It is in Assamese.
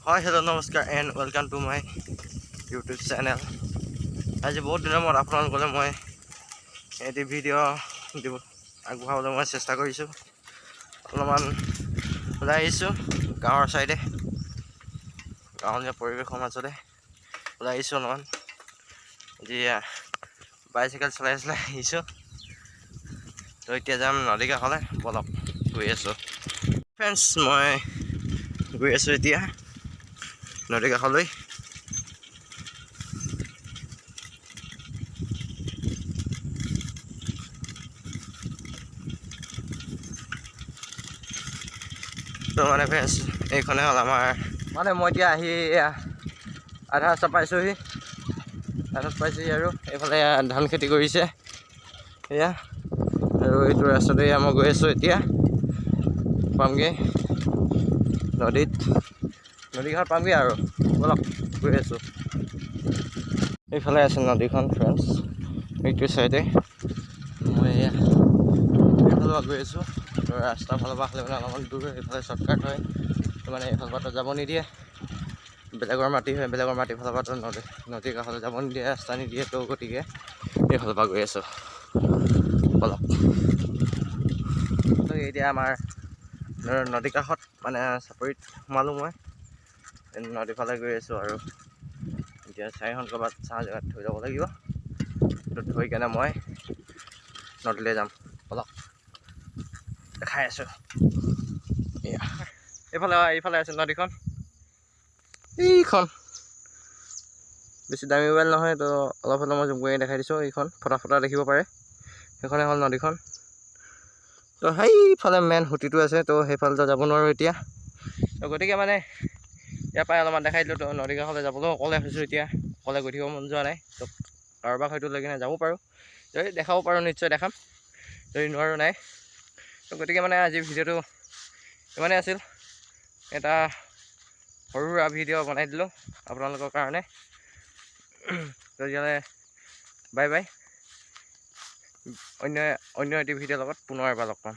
হয়, হেল্ল', নমস্কাৰ and welcome to my YouTube channel. আজি বহুত দিনৰ মূৰত আপোনালোকলৈ মই এটি ভিডিঅ' দিব আগবঢ়াবলৈ মই চেষ্টা কৰিছোঁ। অলপমান ওলাই আহিছোঁ গাঁৱৰ ছাইডে, গাঁৱলীয়া পৰিৱেশৰ মাজতে ওলাই আহিছোঁ অলপমান। এতিয়া বাইচাইকেল চলাই চলাই আহিছোঁ। তো এতিয়া যাম নদী কাষলৈ, ব'লক, গৈ আছোঁ। ফ্ৰেণ্ডছ, মই গৈ আছোঁ এতিয়া নদী কাষলৈ। তো মানে ফ্ৰেণ্ডছ, এইখনে হ'ল আমাৰ, মানে মই এতিয়া আহি এয়া আধা ৰাস্তা পাইছোঁহি, আধাত পাইছোঁহি আৰু এইফালে এয়া ধান খেতি কৰিছে এয়া। আৰু এইটো ৰাস্তাতে এয়া মই গৈ আছোঁ, এতিয়া পামগৈ নদীত, নদীখন পামগৈ আৰু। ব'লক, গৈ আছোঁ। এইফালে আছে নদীখন ফ্ৰেণ্ডছ, এইটো চাইডে। মই এয়া এইফালৰ পৰা গৈ আছোঁ। তো ৰাস্তাৰ ফালৰ পৰা হ'লে মানে অলপমান দূৰ, এইফালে শ্বৰ্টকাট হয়। তো মানে এইফালৰ পৰা যাব নিদিয়ে, বেলেগৰ মাটি হয়। বেলেগৰ মাটিৰ ফালৰ পৰা নদীৰ কাষলৈ যাব নিদিয়ে, ৰাস্তা নিদিয়ে। তো গতিকে এইফালৰ পৰা গৈ আছোঁ, ব'লক। তো এতিয়া আমাৰ নদী কাষত, মানে চাপৰিত সোমালোঁ মই। নদীৰ ফালে গৈ আছোঁ আৰু এতিয়া চাৰিখন ক'ৰবাত ছাঁ জেগাত থৈ যাব লাগিব। তো থৈ কেনে মই নদীলৈ যাম, ব'লক, দেখাই আছোঁ। এয়া এইফালে, এইফালে আছে নদীখন, এইখন। বেছি দামী মোবাইল নহয়, তো অলপ হ'লেও মই জুম কৰি দেখাই দিছোঁ। এইখন ফটা ফটা দেখিব পাৰে, সেইখনে হ'ল নদীখন। তো সেইফালে মেইন সুঁতিটো আছে, তো সেইফালেতো যাব নোৱাৰোঁ এতিয়া। তো গতিকে মানে ইয়াৰ পৰাই অলপমান দেখাই দিলোঁ। তো নদী কাষলৈ যাবলৈও অকলে হৈছোঁ এতিয়া, অকলে গৈ থাকিব মন যোৱা নাই। তো কাৰোবাক হয়তো লৈ কিনে যাব পাৰোঁ, যদি দেখাব পাৰোঁ নিশ্চয় দেখাম, যদি নোৱাৰোঁ নাই। তো গতিকে মানে আজি ভিডিঅ'টো ইমানেই আছিল। এটা সৰু সুৰা ভিডিঅ' বনাই দিলোঁ আপোনালোকৰ কাৰণে। তেতিয়াহ'লে বাই বাই, অন্য অন্য এটি ভিডিঅ'ৰ লগত পুনৰ এবাৰ লগ পাম।